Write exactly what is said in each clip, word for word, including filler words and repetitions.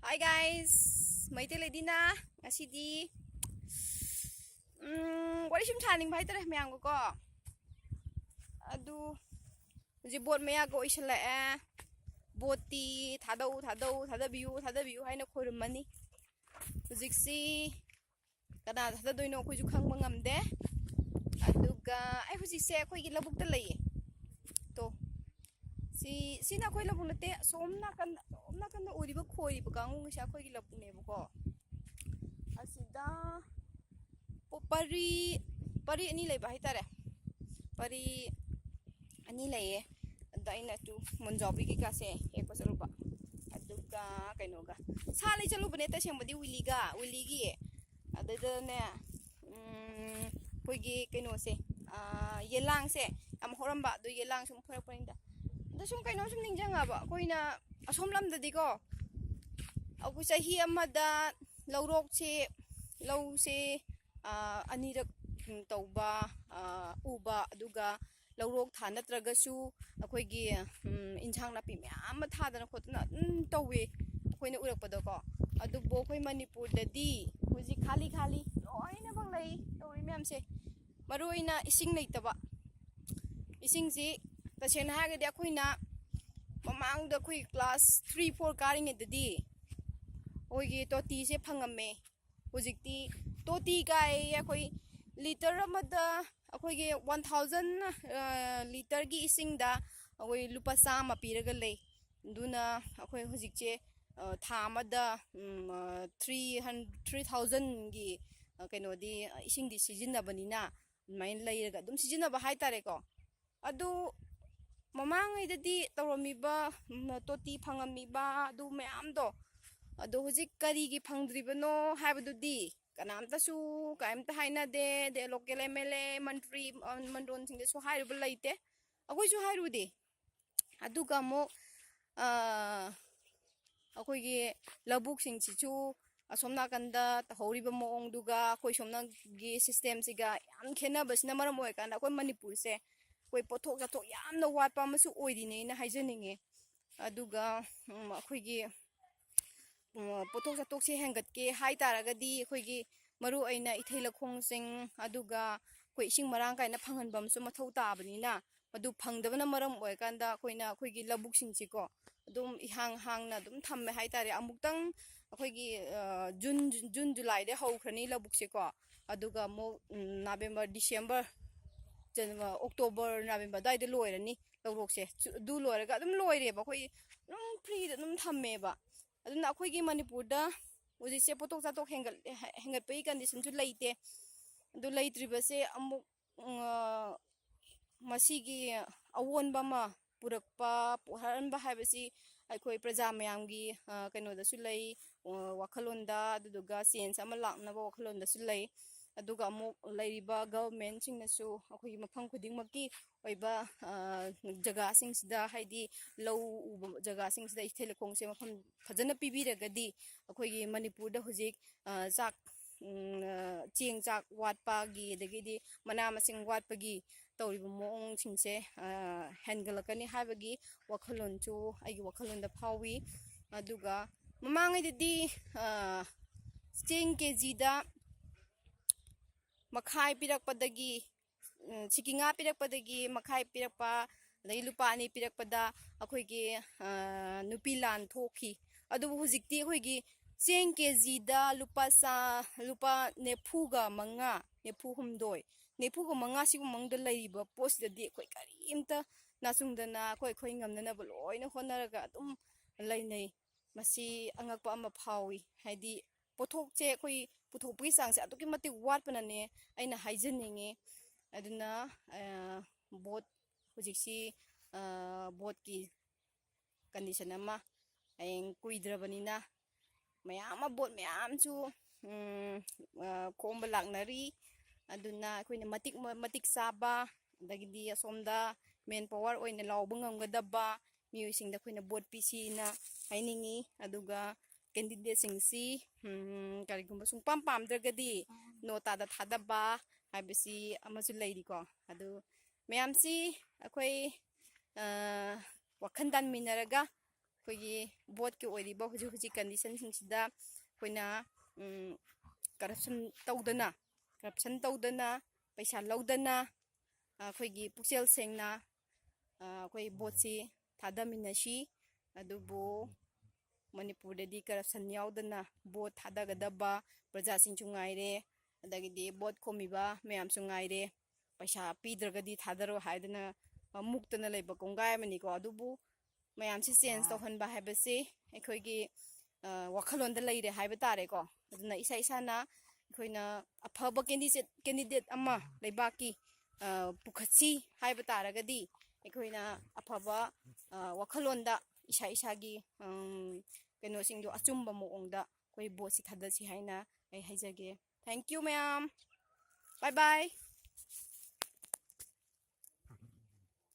Hi guys, Meitei ꯂꯩꯗꯤꯅ ꯉꯁꯤꯗꯤ ꯎꯝ, ꯋꯥꯔꯤ ꯁꯨꯝ ꯁꯥꯅꯤꯡꯕ ꯍꯥꯏꯇꯥꯔꯦ ꯃꯌꯥꯝꯒꯀꯣ꯫ ꯑꯗꯨ ꯍꯧꯖꯤꯛ ꯕꯣꯠ ꯃꯌꯥꯒ ꯑꯣꯏꯁꯜꯂꯛꯑꯦ꯫ ꯕꯣꯠꯇꯤ ꯊꯥꯗꯧ ꯊꯥꯗꯧ ꯊꯥꯗꯕꯤꯌꯨ ꯊꯥꯗꯕꯤꯌꯨ ꯍꯥꯏꯅ ꯈꯣꯏꯔꯝꯃꯅꯤ꯫ ꯍꯧꯖꯤꯛꯁꯤ ꯀꯅꯥ ꯊꯥꯗꯗꯣꯏꯅꯣ ꯑꯩꯈꯣꯏꯁꯨ ꯈꯪꯕ ꯉꯝꯗꯦ꯫ ꯑꯗꯨꯒ ꯑꯩ ꯍꯧꯖꯤꯛꯁꯦ ꯑꯩꯈꯣꯏꯒꯤ ꯂꯧꯕꯨꯛꯇ ꯂꯩꯌꯦ꯫ ꯇꯣ, ꯁꯤ ꯁꯤꯅ ꯑꯩꯈꯣꯏ ꯂꯧꯕꯨꯛ ꯅꯠꯇꯦ, ꯑꯁꯣꯝ ꯅꯥꯀꯟ ꯑꯁꯣꯝ ꯅꯥꯀꯟꯗ ꯎꯔꯤꯕ ꯈꯣꯏꯔꯤꯕ ꯀꯥꯡꯕꯨꯁꯦ ꯑꯩꯈꯣꯏꯒꯤ ꯂꯧꯕꯨꯛꯅꯦꯕꯀꯣ꯫ ꯑꯁꯤꯗ ꯄꯣ- ꯄꯔꯤ ꯄꯔꯤ ꯑꯅꯤ ꯂꯩꯕ ꯍꯥꯏꯇꯥꯔꯦ꯫ ꯄꯔꯤ ꯑꯅꯤ ꯂꯩꯌꯦ꯫ ꯑꯗ ꯑꯩꯅ ꯇꯨ ꯃꯨꯟꯖꯥꯎꯕꯤ ꯀꯩꯀꯥꯁꯦ ꯍꯦꯛꯄ ꯆꯠꯂꯨꯕ꯫ ꯑꯗꯨꯒ ꯀꯩꯅꯣꯒ ꯁꯥ ꯂꯩ ꯆꯠꯂꯨꯕꯅꯦ ꯇꯁꯦꯡꯕꯗꯤ ꯋꯤꯂꯤꯒ ꯋꯤꯂꯤꯒꯤ꯫ ꯑꯗꯨꯗꯅꯦ ꯎꯝ, ꯑꯩꯈꯣꯏꯒꯤ ꯀꯩꯅꯣꯁꯦ, ꯑꯥ, ꯌꯦꯂꯥꯡꯁꯦ ꯌꯥꯝ ꯍꯧꯔꯝꯕ꯫ ꯑꯗꯨ ꯌꯦꯂꯥꯡ ꯁꯨꯝ ꯐꯣꯏꯔꯛꯄꯅꯤꯗ꯫ ꯑꯗ ꯁꯨꯝ ꯀꯩꯅꯣꯝ ꯁꯨꯝ ꯅꯤꯡꯁꯤꯡꯉꯕ ꯑꯩꯈꯣꯏꯅ ꯑꯁꯣꯝ ꯂꯝꯗꯗꯤꯀꯣ ꯑꯩꯈꯣꯏ ꯆꯍꯤ ꯑꯃꯗ ꯂꯧꯔꯣꯛꯁꯦ ꯂꯧꯁꯦ ꯑꯥ, ꯑꯅꯤꯔꯛ ꯎꯝ, ꯇꯧꯕ ꯑꯥ, ꯎꯕ꯫ ꯑꯗꯨꯒ ꯂꯧꯔꯣꯛ ꯊꯥ ꯅꯠꯇ꯭ꯔꯒꯁꯨ ꯑꯩꯈꯣꯏꯒꯤ ꯎꯝ, ꯏꯟꯁꯥꯡ ꯅꯥꯄꯤ ꯃꯌꯥꯝ ꯑꯃ ꯊꯥꯗꯅ ꯈꯣꯠꯇꯅ ꯑꯗꯨꯝ ꯇꯧꯋꯦ ꯑꯩꯈꯣꯏꯅ ꯎꯔꯛꯄꯗꯀꯣ꯫ ꯑꯗꯨꯕꯨ ꯑꯩꯈꯣꯏ ꯃꯅꯤꯄꯨꯔꯗꯗꯤ ꯍꯧꯖꯤꯛ ꯈꯥꯂꯤ ꯈꯥꯂꯤ ꯂꯣꯏꯅꯃꯛ ꯂꯩ꯫ ꯇꯧꯔꯤ ꯃꯌꯥꯝꯁꯦ ꯃꯔꯨ ꯑꯣꯏꯅ ꯏꯁꯤꯡ ꯂꯩꯇꯕ꯫ ꯏꯁꯤꯡꯁꯤ ꯇꯁꯦꯡꯅ ꯍꯥꯏꯔꯒꯗꯤ ꯑꯩꯈꯣꯏꯅ ꯃꯃꯥꯡꯗ ꯑꯩꯈꯣꯏ ꯀ꯭ꯂꯥꯁ ꯊ꯭ꯔꯤ ꯐꯣꯔ ꯀꯥꯔꯤꯉꯩꯗꯗꯤ ꯑꯩꯈꯣꯏꯒꯤ ꯇꯣꯇꯤꯁꯦ ꯐꯪꯉꯝꯃꯦ꯫ ꯍꯧꯖꯤꯛꯇꯤ ꯇꯣꯇꯤ ꯀꯥꯏ ꯑꯩꯈꯣꯏ ꯂꯤꯇꯔ ꯑꯃꯗ ꯑꯩꯈꯣꯏꯒꯤ ꯋꯥꯟ ꯊꯥꯎꯖꯟ ꯂꯤꯇꯔꯒꯤ ꯏꯁꯤꯡꯗ ꯑꯩꯈꯣꯏ ꯂꯨꯄꯥ ꯆꯥꯝꯃ ꯄꯤꯔꯒ ꯂꯩ꯫ ꯑꯗꯨꯅ ꯑꯩꯈꯣꯏ ꯍꯧꯖꯤꯛꯁꯦ ꯑ, ꯊꯥ ꯑꯃꯗ ꯎꯝ, ꯑ, ꯊ꯭ꯔꯤ ꯍꯟ ꯊ꯭ꯔꯤ ꯊꯥꯎꯖꯟꯒꯤ ꯑ, ꯀꯩꯅꯣꯗꯤ ꯑ, ꯏꯁꯤꯡꯗꯤ ꯁꯤꯖꯤꯟꯅꯕꯅꯤꯅ ꯑꯗꯨꯃꯥꯏꯅ ꯂꯩꯔꯒ ꯑꯗꯨꯝ ꯁꯤꯖꯤꯟꯅꯕ ꯍꯥꯏꯇꯥꯔꯦꯀꯣ꯫ ꯑꯗꯨ ꯃꯃꯥꯡꯉꯩꯗꯗꯤ ꯇꯧꯔꯝꯃꯤꯕ ꯎꯝ, ꯇꯣꯇꯤ ꯐꯪꯉꯝꯃꯤꯕ ꯑꯗꯨ ꯃꯌꯥꯝꯗꯣ ꯑꯗꯣ ꯍꯧꯖꯤꯛ ꯀꯔꯤꯒꯤ ꯐꯪꯗ꯭ꯔꯤꯕꯅꯣ ꯍꯥꯏꯕꯗꯨꯗꯤ ꯀꯅꯥꯝꯇꯁꯨ ꯀꯔꯤꯝꯇ ꯍꯥꯏꯅꯗꯦ꯫ ꯑꯗꯩ ꯂꯣꯀꯦꯜ ꯑꯦꯝ ꯑꯦꯜ ꯑꯦ ꯃꯟꯇ꯭ꯔꯤ ꯑ, ꯃꯟꯗꯣꯟꯁꯤꯡꯗꯁꯨ ꯍꯥꯏꯔꯨꯕ ꯂꯩꯇꯦ꯫ ꯑꯩꯈꯣꯏꯁꯨ ꯍꯥꯏꯔꯨꯗꯦ꯫ ꯑꯗꯨꯒ ꯑꯃꯨꯛ ꯑ, ꯑꯩꯈꯣꯏꯒꯤ ꯂꯧꯕꯨꯛꯁꯤꯡꯁꯤꯁꯨ ꯑꯁꯣꯝ ꯅꯥꯀꯟꯗ ꯇꯧꯍꯧꯔꯤꯕ ꯃꯑꯣꯡꯗꯨꯒ ꯑꯩꯈꯣꯏ ꯁꯣꯝꯅꯒꯤ ꯁꯤꯁꯇꯦꯝꯁꯤꯒ ꯌꯥꯝ ꯈꯦꯠꯅꯕꯁꯤꯅ ꯃꯔꯝ ꯑꯣꯏꯔꯀꯥꯟꯗ ꯑꯩꯈꯣꯏ ꯃꯅꯤꯄꯨꯔꯁꯦ ꯑꯩꯈꯣꯏ ꯄꯣꯠꯊꯣꯛ ꯆꯥꯊꯣꯛ ꯌꯥꯝꯅ ꯋꯥꯠꯄ ꯑꯃꯁꯨ ꯑꯣꯏꯔꯤꯅꯦꯅ ꯍꯥꯏꯖꯅꯤꯡꯉꯦ꯫ ꯑꯗꯨꯒ ꯎꯝ, ꯑꯩꯈꯣꯏꯒꯤ ꯎꯝ, ꯄꯣꯠꯊꯣꯛ ꯆꯥꯊꯣꯛꯁꯦ ꯍꯦꯟꯒꯠꯀꯦ ꯍꯥꯏ ꯇꯥꯔꯒꯗꯤ ꯑꯩꯈꯣꯏꯒꯤ ꯃꯔꯨ ꯑꯣꯏꯅ ꯏꯊꯩ ꯂꯧꯈꯣꯡꯁꯤꯡ, ꯑꯗꯨꯒ ꯑꯩꯈꯣꯏ ꯏꯁꯤꯡ ꯃꯔꯥꯡ ꯀꯥꯏꯅ ꯐꯪꯍꯟꯕ ꯑꯃꯁꯨ ꯃꯊꯧ ꯇꯥꯕꯅꯤꯅ, ꯃꯗꯨ ꯐꯪꯗꯕꯅ ꯃꯔꯝ ꯑꯣꯏꯔꯀꯥꯟꯗ ꯑꯩꯈꯣꯏꯅ ꯑꯩꯈꯣꯏꯒꯤ ꯂꯧꯕꯨꯛꯁꯤꯡꯁꯤꯀꯣ ꯑꯗꯨꯝ ꯏꯍꯥꯡ ꯍꯥꯡꯅ ꯑꯗꯨꯝ ꯊꯝꯃꯦ ꯍꯥꯏꯇꯥꯔꯦ꯫ ꯑꯃꯨꯛꯇꯪ ꯑꯩꯈꯣꯏꯒꯤ, ꯑ, ꯖꯨꯟ, ꯖꯨꯟ ꯖꯨꯂꯥꯏꯗꯩ ꯍꯧꯈ꯭ꯔꯅꯤ ꯂꯧꯕꯨꯛꯁꯦꯀꯣ, ꯑꯗꯨꯒ ꯑꯃꯨꯛ, ꯎꯝ, ꯅꯕꯦꯝꯕꯔ, ꯗꯤꯁꯦꯝꯕꯔ, ꯖꯟ-, ꯑꯣꯛꯇꯣꯕꯔ, ꯅꯕꯦꯝꯕꯔ ꯑꯗꯨꯋꯥꯏꯗ ꯂꯣꯏꯔꯅꯤ ꯂꯧꯔꯣꯛꯁꯦ꯫ ꯆꯨ-, ꯑꯗꯨ ꯂꯣꯏꯔꯒ ꯑꯗꯨꯝ ꯂꯣꯏꯔꯦꯕ, ꯑꯩꯈꯣꯏ ꯑꯗꯨꯝ ꯐ꯭ꯔꯤꯗ ꯑꯗꯨꯝ ꯊꯝꯃꯦꯕ꯫ ꯑꯗꯨꯅ ꯑꯩꯈꯣꯏꯒꯤ ꯃꯅꯤꯄꯨꯔꯗ ꯍꯧꯖꯤꯛꯁꯦ ꯄꯣꯠꯊꯣꯛ ꯆꯥꯊꯣꯛ ꯍꯦꯟꯒꯠ-, ꯍꯦꯟꯒꯠꯄꯒꯤ ꯀꯟꯗꯤꯁꯟꯁꯨ ꯂꯩꯇꯦ꯫ ꯑꯗꯨ ꯂꯩꯇ꯭ꯔꯤꯕꯁꯦ ꯑꯃꯨꯛ, ꯎꯝ, ꯑ, ꯃꯁꯤꯒꯤ ꯑꯑꯣꯟꯕ ꯑꯃ ꯄꯨꯔꯛꯄ, ꯄꯨꯍꯟꯕ ꯍꯥꯏꯕꯁꯤ ꯑꯩꯈꯣꯏ ꯄ꯭ꯔꯖꯥ ꯃꯌꯥꯝꯒꯤ, ꯑ, ꯀꯩꯅꯣꯗꯁꯨ ꯂꯩ, ꯑ, ꯋꯥꯈꯜꯂꯣꯟꯗ, ꯑꯗꯨꯗꯨꯒ ꯆꯦꯟꯖ ꯑꯃ ꯂꯥꯛꯅꯕ ꯋꯥꯈꯜꯂꯣꯟꯗꯁꯨ ꯂꯩ꯫ ꯑꯗꯨꯒ ꯑꯃꯨꯛ ꯂꯩꯔꯤꯕ ꯒꯚꯔꯟꯃꯦꯟꯠꯁꯤꯡꯅꯁꯨ ꯑꯩꯈꯣꯏꯒꯤ ꯃꯐꯝ ꯈꯨꯗꯤꯡꯃꯛꯀꯤ ꯑꯣꯏꯕ, ꯑ, ꯖꯒꯥꯁꯤꯡꯁꯤꯗ, ꯍꯥꯏꯗꯤ ꯂꯧ ꯎꯕ ꯖꯒꯥꯁꯤꯡꯁꯤꯗ ꯏꯊꯩ ꯂꯧꯈꯣꯡꯁꯦ ꯃꯐꯝ ꯐꯖꯅ ꯄꯤꯕꯤꯔꯒꯗꯤ ꯑꯩꯈꯣꯏꯒꯤ ꯃꯅꯤꯄꯨꯔꯗ ꯍꯧꯖꯤꯛ, ꯑ, ꯆꯥꯛ, ꯎꯝ, ꯑ, ꯆꯦꯡ ꯆꯥꯛ ꯋꯥꯠꯄꯒꯤ, ꯑꯗꯒꯤꯗꯤ ꯃꯅꯥ ꯃꯁꯤꯡ ꯋꯥꯠꯄꯒꯤ ꯇꯧꯔꯤꯕ ꯃꯑꯣꯡꯁꯤꯡꯁꯦ, ꯑ, ꯍꯦꯟꯒꯠꯂꯛꯀꯅꯤ ꯍꯥꯏꯕꯒꯤ ꯋꯥꯈꯜꯂꯣꯟꯁꯨ ꯑꯩꯒꯤ ꯋꯥꯈꯜꯂꯣꯟꯗ ꯐꯥꯎꯏ꯫ ꯑꯗꯨꯒ ꯃꯃꯥꯡꯉꯩꯗꯗꯤ, ꯑ, ꯆꯦꯡ ꯀꯦ ꯖꯤꯗ ꯃꯈꯥꯏ ꯄꯤꯔꯛꯄꯗꯒꯤ, ꯎꯝ, ꯁꯤꯀꯤ ꯉꯥ ꯄꯤꯔꯛꯄꯗꯒꯤ ꯃꯈꯥꯏ ꯄꯤꯔꯛꯄ, ꯑꯗꯒꯤ ꯂꯨꯄꯥ ꯑꯅꯤ ꯄꯤꯔꯛꯄꯗ ꯑꯩꯈꯣꯏꯒꯤ, ꯑ, ꯅꯨꯄꯤ ꯂꯥꯟ ꯊꯣꯛꯈꯤ꯫ ꯑꯗꯨꯕꯨ ꯍꯧꯖꯤꯛꯇꯤ ꯑꯩꯈꯣꯏꯒꯤ ꯆꯦꯡ ꯀꯦ ꯖꯤꯗ ꯂꯨꯄꯥ ꯆꯥ-, ꯂꯨꯄꯥ ꯅꯤꯐꯨꯒ ꯃꯉꯥ, ꯅꯤꯐꯨ ꯍꯨꯝꯗꯣꯏ, ꯅꯤꯐꯨꯒ ꯃꯉꯥ ꯁꯤꯒꯨꯝꯕ ꯃꯑꯣꯡꯗ ꯂꯩꯔꯤꯕ ꯄꯣꯠꯁꯤꯗꯗꯤ ꯑꯩꯈꯣꯏ ꯀꯔꯤꯝꯇ ꯅꯥꯆꯨꯡꯗꯅ ꯑꯩꯈꯣꯏ, ꯑꯩꯈꯣꯏ ꯉꯝꯅꯅꯕ ꯂꯣꯏꯅ ꯍꯣꯠꯅꯔꯒ ꯑꯗꯨꯝ ꯂꯩꯅꯩ꯫ ꯃꯁꯤ ꯑꯉꯛꯄ ꯑꯃ ꯐꯥꯎꯏ꯫ ꯍꯥꯏꯗꯤ ꯄꯣꯠꯊꯣꯛꯁꯦ ꯑꯩꯈꯣꯏ ꯄꯨꯊꯣꯛꯄꯒꯤ ꯆꯥꯡꯁꯦ ꯑꯗꯨꯛꯀꯤ ꯃꯇꯤꯛ ꯋꯥꯠꯄꯅꯅꯦ ꯑꯩꯅ ꯍꯥꯏꯖꯅꯤꯡꯉꯤ꯫ ꯑꯗꯨꯅ, ꯑ, ꯚꯣꯠ ꯍꯧꯖꯤꯛꯁꯤ, ꯑ, ꯚꯣꯠꯀꯤ ꯀꯟꯗꯤꯁꯟ ꯑꯃ ꯍꯌꯦꯡ ꯀꯨꯏꯗ꯭ꯔꯕꯅꯤꯅ ꯃꯌꯥꯝ ꯑꯃ ꯚꯣꯠ ꯃꯌꯥꯝꯁꯨ, ꯎꯝ, ꯑ, ꯈꯣꯝꯕ ꯂꯥꯛꯅꯔꯤ꯫ ꯑꯗꯨꯅ ꯑꯩꯈꯣꯏꯅ ꯃꯇꯤꯛ ꯃ-, ꯃꯇꯤꯛ ꯆꯥꯕ, ꯑꯗꯒꯤꯗꯤ ꯑꯁꯣꯝꯗ ꯃꯦꯟ ꯄꯥꯋꯔ ꯑꯣꯏꯅ ꯂꯥꯎꯕ ꯉꯝꯒꯗꯕ ꯃꯤꯑꯣꯏꯁꯤꯡꯗ ꯑꯩꯈꯣꯏꯅ ꯚꯣꯠ ꯄꯤꯁꯤꯅ ꯍꯥꯏꯅꯤꯡꯉꯤ꯫ ꯑꯗꯨꯒ ꯀꯦꯟꯗꯤꯗꯦꯠꯁꯤꯡꯁꯤ, ꯎꯝ, ꯀꯔꯤꯒꯨꯝꯕ ꯁꯨꯡꯄꯥꯝ ꯄꯥꯝꯗ꯭ꯔꯒꯗꯤ ꯅꯣꯇꯥꯗ ꯊꯥꯗꯕ ꯍꯥꯏꯕꯁꯤ ꯑꯃꯁꯨ ꯂꯩꯔꯤꯀꯣ꯫ ꯑꯗꯨ ꯃꯌꯥꯝꯁꯤ ꯑꯩꯈꯣꯏ, ꯑ, ꯋꯥꯈꯜ ꯇꯥꯟꯃꯤꯟꯅꯔꯒ ꯑꯩꯈꯣꯏꯒꯤ ꯚꯣꯠꯀꯤ ꯑꯣꯏꯔꯤꯕ ꯍꯧꯖꯤꯛ ꯍꯧꯖꯤꯛ ꯀꯟꯗꯤꯁꯟꯁꯤꯡꯁꯤꯗ ꯑꯩꯈꯣꯏꯅ ꯀꯔꯞꯁꯟ ꯇꯧꯗꯅ, ꯀꯔꯞꯁꯟ ꯇꯧꯗꯅ, ꯄꯩꯁꯥ ꯂꯧꯗꯅ, ꯑꯩꯈꯣꯏꯒꯤ ꯄꯨꯛꯆꯦꯜ ꯁꯦꯡꯅ ꯑꯩꯈꯣꯏ ꯚꯣꯠꯁꯤ ꯊꯥꯗꯃꯤꯟꯅꯁꯤ꯫ ꯑꯗꯨꯕꯨ ꯃꯅꯤꯄꯨꯔꯗꯗꯤ ꯀꯔꯞꯁꯟ ꯌꯥꯎꯗꯅ ꯚꯣꯠ ꯊꯥꯗꯒꯗꯕ, ꯄ꯭ꯔꯖꯥꯁꯤꯡꯁꯨ ꯉꯥꯏꯔꯦ, ꯑꯗꯒꯤꯗꯤ ꯚꯣꯠ ꯈꯣꯝꯃꯤꯕ ꯃꯌꯥꯝꯁꯨ ꯉꯥꯏꯔꯦ, ꯄꯩꯁꯥ ꯄꯤꯗ꯭ꯔꯒꯗꯤ ꯊꯥꯗꯔꯣ ꯍꯥꯏꯗꯅ ꯃꯨꯛꯇꯅ ꯂꯩꯕ ꯀꯣꯡꯒꯥꯏ ꯑꯃꯅꯤꯀꯣ꯫ ꯑꯗꯨꯕꯨ ꯃꯌꯥꯝꯁꯤ ꯆꯦꯟꯖ ꯇꯧꯍꯟꯕ ꯍꯥꯏꯕꯁꯤ ꯑꯩꯈꯣꯏꯒꯤ ꯋꯥꯈꯜꯂꯣꯟꯗ ꯂꯩꯔꯦ ꯍꯥꯏꯕ ꯇꯥꯔꯦꯀꯣ꯫ ꯑꯗꯨꯅ ꯏꯁꯥ ꯏꯁꯥꯅ ꯑꯩꯈꯣꯏꯅ ꯑꯐꯕ ꯀꯦꯟꯗꯤꯗꯦꯠ ꯀꯦꯟꯗꯤꯗꯦꯠ ꯑꯃ ꯂꯩꯕꯥꯛꯀꯤ ꯄꯨꯈꯠꯁꯤ ꯍꯥꯏꯕ ꯇꯥꯔꯒꯗꯤ, ꯑꯩꯈꯣꯏꯅ ꯑꯐꯕ ꯋꯥꯈꯜꯂꯣꯟꯗ ꯏꯁꯥ ꯏꯁꯥꯒꯤ ꯀꯩꯅꯣꯁꯤꯡꯗꯣ ꯑꯆꯨꯝꯕ ꯃꯑꯣꯡꯗ ꯑꯩꯈꯣꯏ ꯚꯣꯠꯁꯤ ꯊꯥꯗꯁꯤ ꯍꯥꯏꯅ ꯑꯩ ꯍꯥꯏꯖꯒꯦ꯫ Thank you ꯃꯌꯥꯝ꯫ Bye bye꯫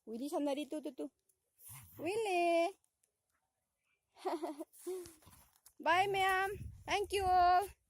ꯋꯤꯂꯤ ꯁꯥꯟꯅꯔꯤ, ꯇꯨ, ꯇꯨ, ꯇꯨ꯫ ꯋꯤꯂꯤ꯫ Bye ꯃꯌꯥꯝ꯫ Thank you all꯫